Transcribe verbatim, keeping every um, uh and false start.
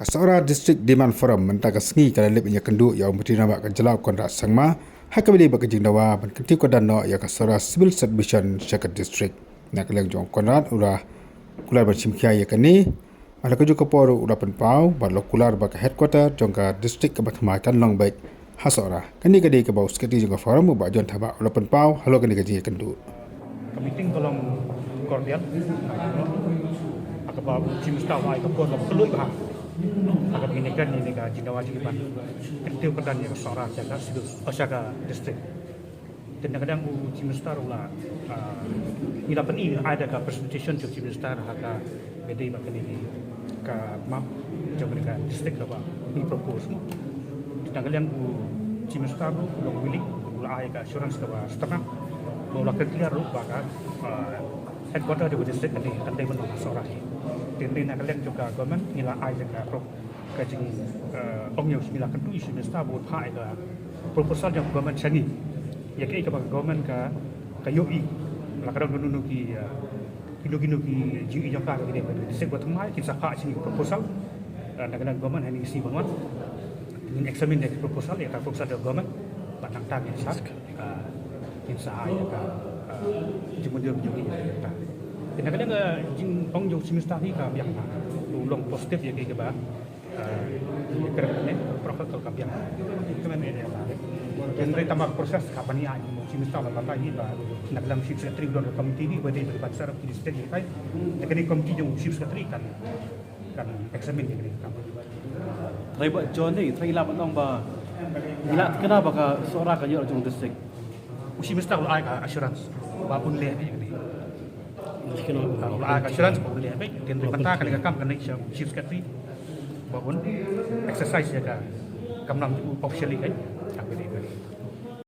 Ka Sohra District Demand Forum mynta ka sngi ka la leit ban ïakynduh ïa u Myntri Rangbah ka jylla u Conrad Sangma, ha kaba ïadei bad ka jingdawa ban kyntiew kyrdan noh ïa ka Sohra Civil Subdivision sha ka district. Na ka liang jong u Conrad u la kular ban shim khia ïa kane, ha la ka juh ka por u la pynpaw bad la kular ba ka headquarter jong ka district kaba thymmai kan long beit ha Sohra. Kane ka dei kaba u Secretary jong ka forum u Bah John Thabah u la pynpaw halor kane ka jingïakynduh. Ka meeting ka long cordial. Ha kaba u Chief Minister u ai ka por kaba kylluid bha ha kaba ngin ïakren ïa kane ka jingdawa jong ngi ban kyntiew kyrdan ïa ka Sohra sha ka civil, oh, sha ka district. Te na ka liang u Chief Minister u la, ah, ngi la pyni, ai da ka presentation jong u Chief Minister ha kaba ïadei bad kane ka map jong kane ka district kaba ngi propose. Te na ka liang u Chief Minister ruh u long willing, u la ai ka assurance kaba step up, ba u la kyntiew ruh ba ka, ah, headquarter jong ka district kane kan dei ban long ha Sohra hi. Te na ka liang jong ka government ngi la ai da ka pro-, ka jing, eh, ong ïa u, ngi la kyntu ïa u Chief Minister ba un phah ïa ka proposal jong ka government sha ngi, ïa kaei kaba ka government ka, ka ïohi, la ka don kano kano ki, eh, kino kino ki jingïohi jong ka, ka dei ba district ba thymmai kin sa phah sha ngi ka proposal. Eh, na ka liang ka government ha kine ki sngi ban wan ngin examine ïa ka proposal, ïa ka proposal jong ka government, bad nangta ngin sa, eh, ngin sa ai ïa ka, eh, jingmynjur jong ngi ïa kata. Te na ka liang ka jingong jong u Chief Minister hi ka biang bha, u long positive ïa kaei kaba, eh, ïa ka kren kane, protocol ka biang. Kmen ïa ka, hynrei tang ba ka process ka ban ïa u Chief Minister la batai hi ba na ka liang Chief Secretary u don ka committee hi ba dei ban sar ki district hi kai. Te kane committee jong u Chief Secretary kan, kan examine ïa kane ka kam. Trai ba John, eh, trai la ban ong ba ngi la kena ba ka Sohra ka ïoh jong district. U Chief Minister u la ai ka assurance ba un leh beit ïa kane. U la ai ka assurance ba un leh beit, te hynrei mynta kane ka kam ka nang sha u Chief Secretary ba un exercise ïa ka kam nam officially, eh, ka beit ïa kane.